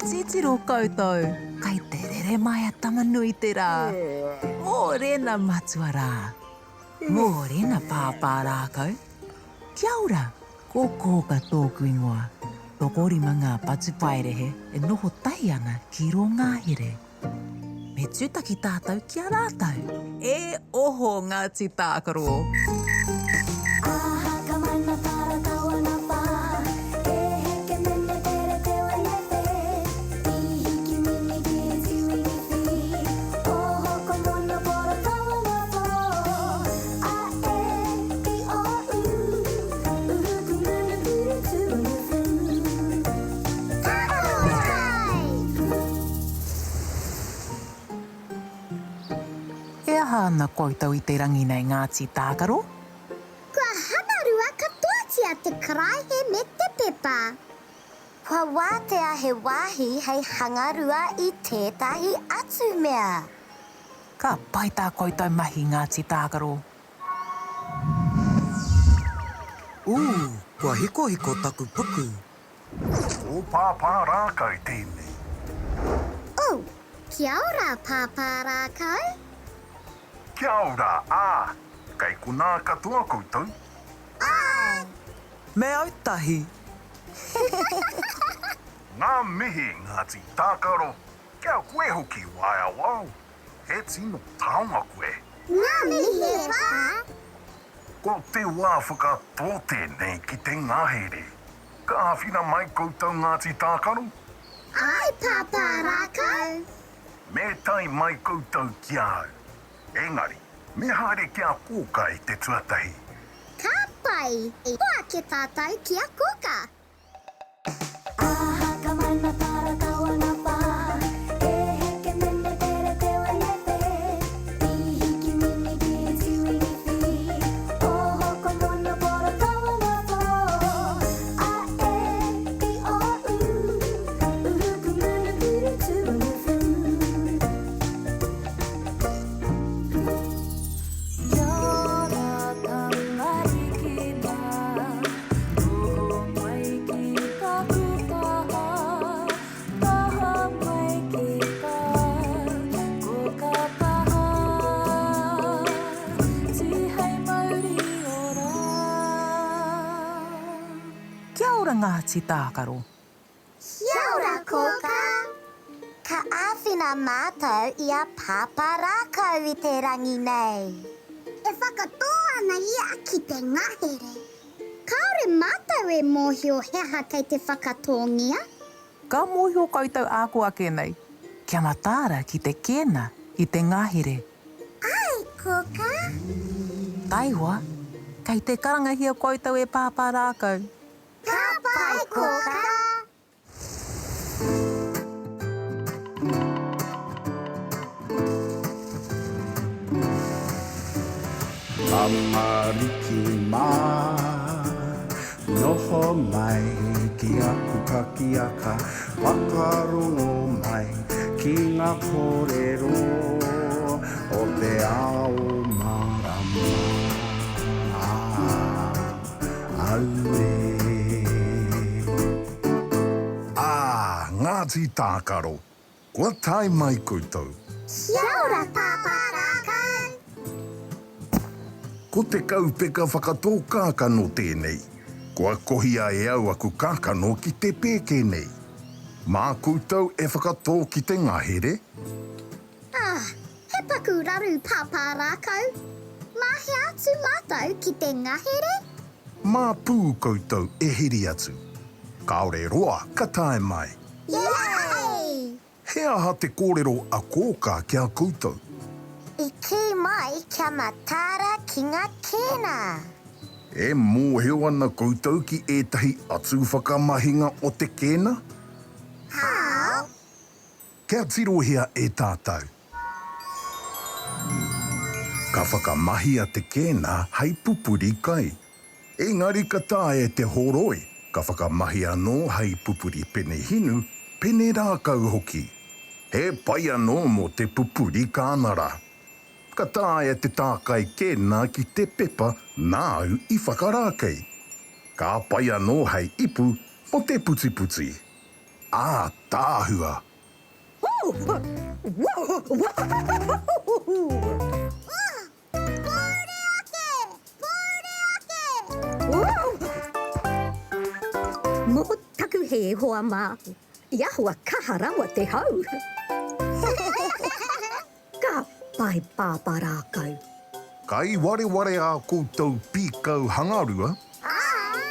Titiro koutou, kai te rere mai a Tama-nui-te-rā. Mōrena matua rā. Mōrena pāpā rākau. Kia ora, ko Kōka tōku ingoa. Tokorima ngā patupaiarehe e noho tahi ana ki rō ngahere. Me tūtaki tātou ki a rātou. E oho Ngāti Tākaro! E aha ana koutou i te rangi nei Ngāti Tākaro? Kua hangarua katoatia te karaehe me te pepa. Kua wātea he wāhi hei hangarua i tētahi atu mea. Ka pai tā koutou mahi Ngāti Tākaro. Ū, kua hikohiko taku puku. Ko Pāpā Rākau tēnei. Oh, kia ora Pāpā Rākau. Kia ora, ā, kei konā katoa koutou? Āe! Me autahi! Ngā mihi Ngāti Tākaro, kia koe hoki Waeawao. He tino taonga koe. Ngā mihi e pā! Ko te wā whakatō tēnei ki te ngahere. Ka āwhina mai koutou Ngāti Tākaro? Āe Pāpā Rākau! Me tae mai koutou ki a au. Engari, me haere ki a Kōka i te tuatahi. Ka pai! Hoake tātou ki a Kōka! Noho mai ki taku taha, taha mai ki tā koka taha, Tihei mauri ora. Kia ora Ngāti Tākaro. Kia ora Kōkā! Ka āwhina mātou i a Pāpā Rākau i te rangi nei. E whakatō ana ia ki te ngahere. Kāore mātou e mōhio he aha kei te whakatōngia. Ka mōhio koutou āko ake nei. Kia mataara ki te kēna i te ngahere. Āe, Kōkā! Taihoa, kei te karangahia koutou e Pāpā Rākau. Ka pai, Kōkā! Tamariki mā, noho mai ki aku pakiaka, whakarongo mai ki ngā kōrero o te ao mārama. Auē. Ā, Ngāti Tākaro, kua tae mai koutou. Kia ora Pāpā Rākau! Ko te kaupeka whakatō kākano tēnei. Kua kohia e au aku kākano ki te pēke nei. Mā koutou e whakatō ki te ngahere? Ah, he paku raru Pāpā Rākau. Mā hea atu mātou ki te ngahere? Mā pū koutou e heri atu. Kāore roa ka tae mai. Yay! He aha te kōrero a Kōkā ki a koutou? I kī mai kia mataara ki ngā kēnā. E mōhio ana koutou ki ētahi atu whakamahinga o te kēnā? Kāo. Kia tirohia e tātou. Ka whakamahia te kēnā hei pupuri kai. Engari ka taea te horoi, ka whakamahi anō hei pupuri pene hinu, pene rākau hoki. He pai anō mō te pupuri kānara. Ka taea te tākai kēnā ki te pepa nāu i whakarākei. Ka pai anō hei ipu mō te putiputi. Ātaahua! Pōuri ake! Pōuri ake! Mō taku hē, hoa mā, i ahua kaha rawa te hau. Ka pai Pāpā Rākau. Kai wareware ā koutou pīkau hangarua? Āe!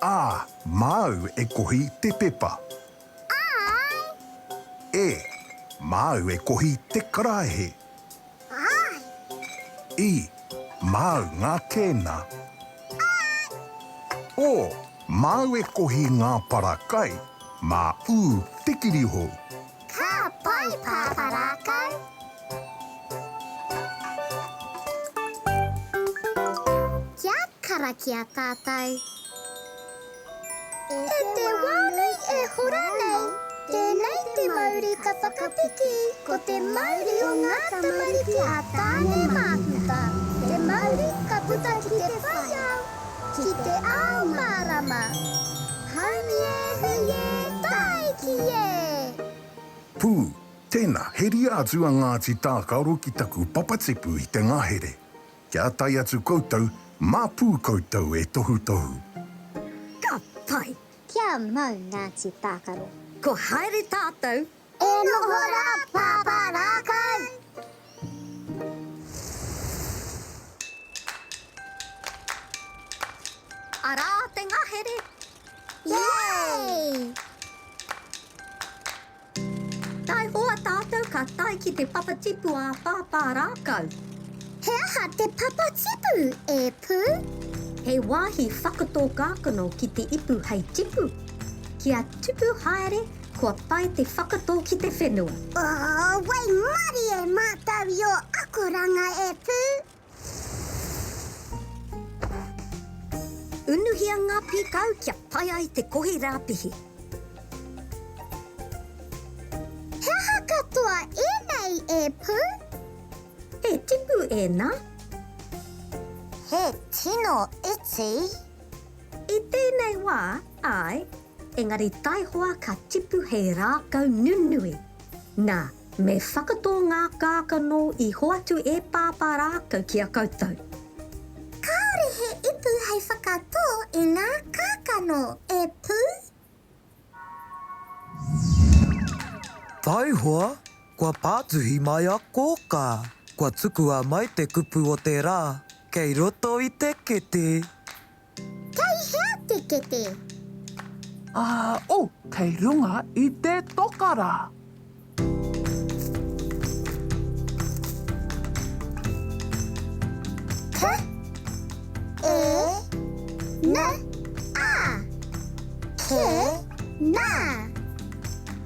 Ā, māu e kohi te pepa. Āe! E, māu e kohi te karaehe. Āe! I, māu ngā kēna. Āe! O, māu e kohi ngā para kai, mā ū te kirihou. Ka pai Pāpā Rākau! Kia karakia tātou. E te wā nei e hora nei, tēnei te mauri ka whakapiki, ko te mauri o ngā tamariki a Tāne Māhuta, te mauri ka puta ki te whai ao, ki te ao mārama. Haumi e hui e, tāiki e! Pū, tēnā, heria atu a Ngāti Tākaro ki taku papatipu i te ngahere. Kia tae atu koutou, mā pū koutou e tohutohu. Ka pai! Kia mau Ngāti Tākaro. Ko haere tātou. E noho rā Pāpā Rākau! Arā te ngahere! Yay! Taihoa tātou ka tae ki te papatipu a Pāpā Rākau. He aha te papatipu, e Pū? He wāhi whakatō kākano ki te ipu hei tipu. Kia tupu haere, kua pai te whakatō ki te whenua. Oh, waimarie mātou i ō akoranga, e Pū! Unuhia ngā pīkau kia pai ai te kohi rāpihi. He aha katoa ēnei e Pū? He tipu ēnā. He tino iti. I tēnei wā, āe, engari taihoa ka tipu he rākau nunui. Nā, Me whakatō ngā kākano i hoatu e Pāpā rākau ki a koutou. Kāore he ipu hei whakatō i ngā kākano, e Pū? Taihoa, kua pātuhi mai a Kōkā. Kua tukua mai te kupu o te rā, kei roto i te kete. Kei hea te kete? Ā, oh, kei runga i te toka rā. K, E, N, A. Ke, na.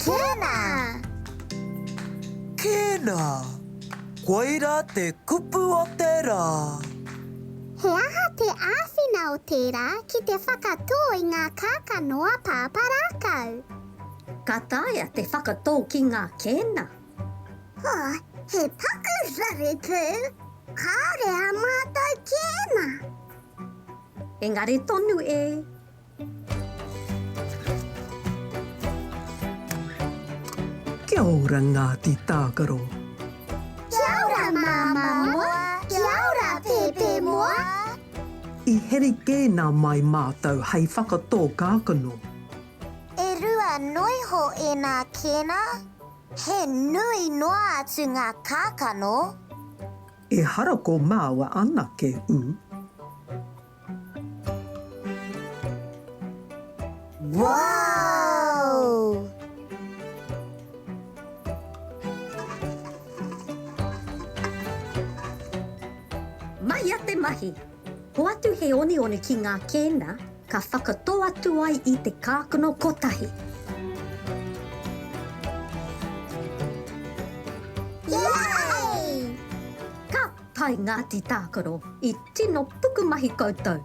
Kēnā. Kēnā. Koirā te kupu o te rā. He aha te āwhina o tērā ki te whakatō i ngā kākano a Pāpā Rākau? Ka taea te whakatō ki ngā kēna. Oh, he paku raru pū! Kāore ā mātou kēna! Engari tonu e. Kia ora Ngāti Tākaro. Kia ora Māmā Moa, kia ora Pēpē Moa. I heri kēnā mai mātou hei whakatō kākano. E rua noiho ēnā kēnā, he nui noa atu ngā kākano. Ehara ko māua anake, ū. Wow! Mahia te mahi! Hoatu he oneone ki ngā kēna, ka whakatō atu ai i te kākano kotahi. Yay! Ka pai Ngāti Tākaro, i tino pukumahi koutou.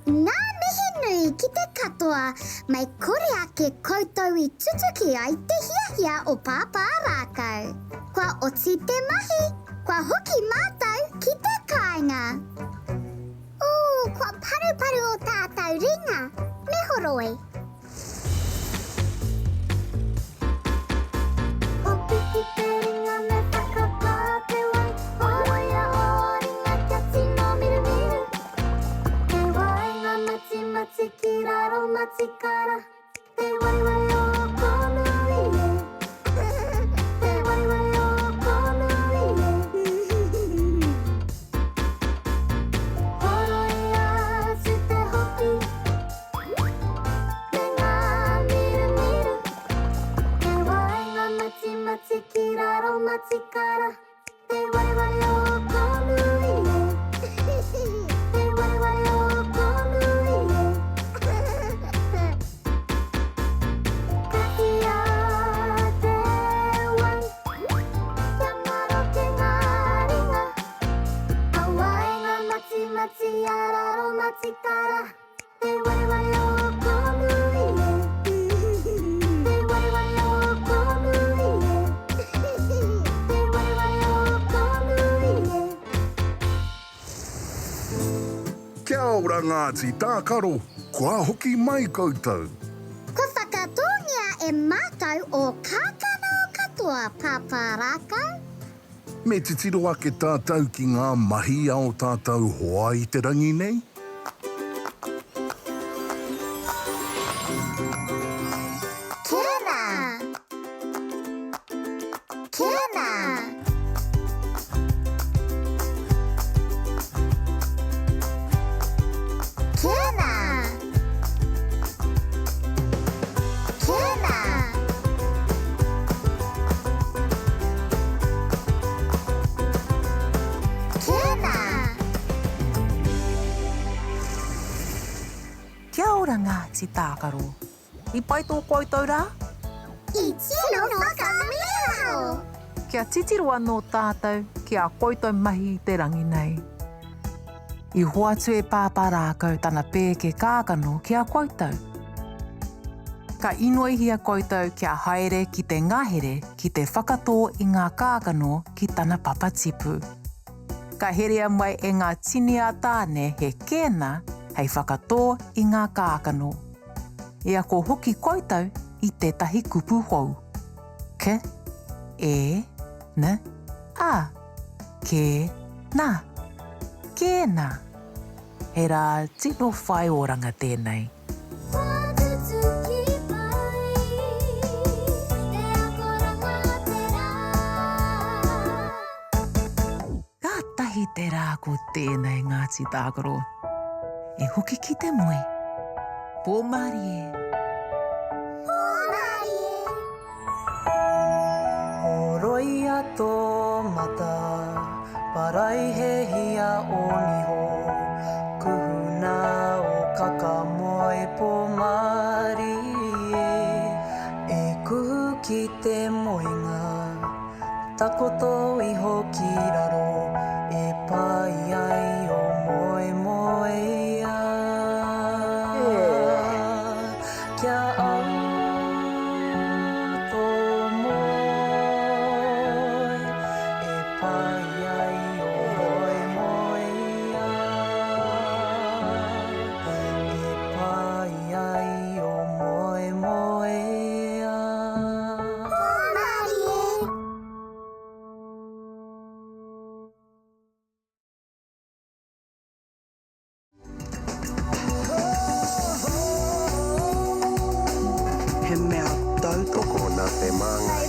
Ngā mihi nui ki te katoa, mei kore ake koutou i tutuki ai te hiahia o Pāpā Rākau. Kua oti te mahi, kua hoki mātou ki te kāinga. Ooh, kua paruparu o tātou ringa, me horoi. matikara, Te wareware o Kōnui e. Te wareware o Kōnui e. Katia te wai, kia maroke ngā ringa. Awaenga matimati a raro matikara. Te wareware o Kōnui e. Te wareware o Kōnui e. Te wareware o Kōnui e. Kia ora Ngāti Tākaro, kua hoki mai koutou. Kua whakatōngia e mātou ō kākano katoa, Pāpā Rākau. Me titiro ake tātou ki ngā mahi a ō tātou hoa i te rangi nei? Kena! Kena! Kena! Kena! Kena! Kia ora Ngāti Tākaro. I pai tō koutou rā? I tino whakamīharo! Kia titiro anō tātou ki ā koutou mahi i te rangi nei. I hoatu e Pāpā Rākau tana pēke kākano ki a koutou. Ka inoihia koutou kia haere ki te ngahere ki te whakatō i ngā kākano ki tana papa tipu. Ka herea mai e ngā tini a Tāne he kēna hei whakatō i ngā kākano. I ako hoki koutou i tētahi kupu hou. K, E, N, A. Kē nā. Kē nā. He rā tino whai oranga tēnei. Whakatutuki pai te akoranga o te rā. Kātahi te rā ko tēnei Ngāti Tākaro. E hoki ki te moe. Pō mārie. Pō mārie. Horoia tō mata, paraihehia ō niho, kuhuna ō kakamoe pō mārie, e kuhu ki te moenga, takoto iho ki raro, e pai ai ō moemoeā. Kia au tō moe, e pai ai ō moemoeā. E pai ai ō moemoeā. Hōmarie! He mea tautoko nā te Māngai.